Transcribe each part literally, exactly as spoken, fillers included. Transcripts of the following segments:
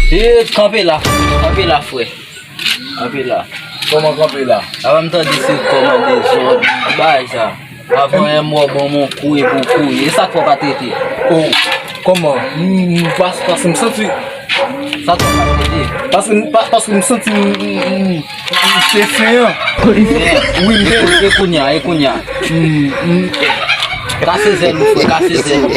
E, kanpe la, kanpe la, frè. Kanpe la. Kòman kanpe la? Apa m tande se kòmande zòt. Bagay sa. Avan yon mò ban m yon kou epi w kouri. E sa k fè w pa trete? Oh, kòman? M, m, pas-, paske m santi. Sa k fè w pa trete? Paske, pa-, paske m santi m, m, m, m te fen an. Wi, m te. E kounye a, e kounye a. M, m. Kase zèl ou, frè, kase zèl ou.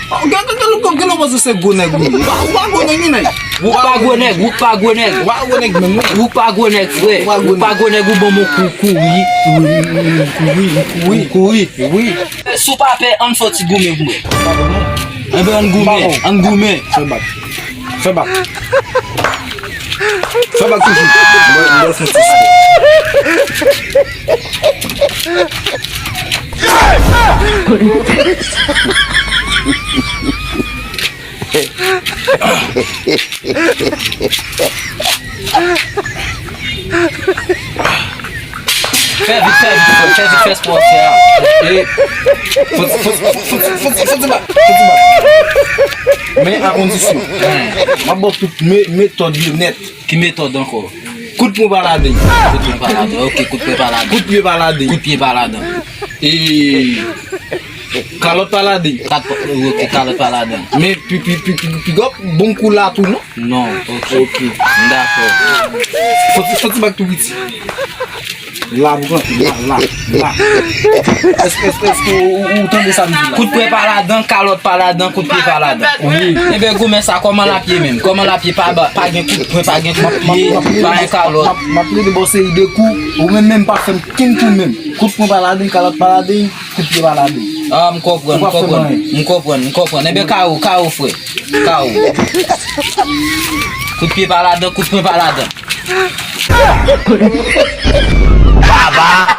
Gade, gade, gade, gade, ou panse se gwo nèg ou ye. Ou pa, ou pa gwo nèg, non, nèg. Ou pa gwo nèg, ou pa gwo nèg. Ou pa gwo nèg menm, non. Ou pa gwo nèg, frè. Ou pa gwo nèg. Ou pa gwo nèg, ou ban m yon kou, kouri. Kouri, kouri, kouri. Wi. Si w pa pè, ann fè yon ti goumen pou mwen. Enben, ann goumen, ann goumen. Fè bak. Fè bak. Fè bak toujou. Mwen, mwen fè ti sipò. Fè vit, fè vit, fè vit, fè spò w ap fè a. E, fò ti, fò ti, fò ti, fò ti, fò ti bak, fò ti bak. Men a kondisyon. M ap ba w tout me-, metòd yo nèt. Ki metòd ankò? Kout pwen pa ladan. Kout pwen pa ladan. Ok, kout pwen pa ladan. Kout pye pa ladan. Kout pye pa ladan. E, kalòt pa ladan. Kat-, ok, kalòt pa ladan. Men pi, pi, pi, pi, pi gòp, bon kou la tou, non? Non, ok. Ok. M dakò. Fò ti, fò ti bak tou piti. La, pou pran, la, la, la. Èske, èske, èske ou, ou, ou tande sa m di la? Kout pwen pa ladan, kalòt pa ladan, kout pye pa ladan. Wi. Enben, goumen sa, kòman l ap ye menm? Kòman l ap ye? Pa ba, pa gen kout pwen, pa gen kout pye, pa gen kalòt. M ap, m ap plede ba w seri de kou, ou menm menm pa fè m kenn kou menm. Kout pwen pa ladan, kalòt pa ladan, kout pye pa ladan. Ah, m konprann, m konprann, m konprann, m konprann. Enben, kawo, kawo, frè. Kawo. Kout pye pa ladan, kout pwen pa ladan. Baba!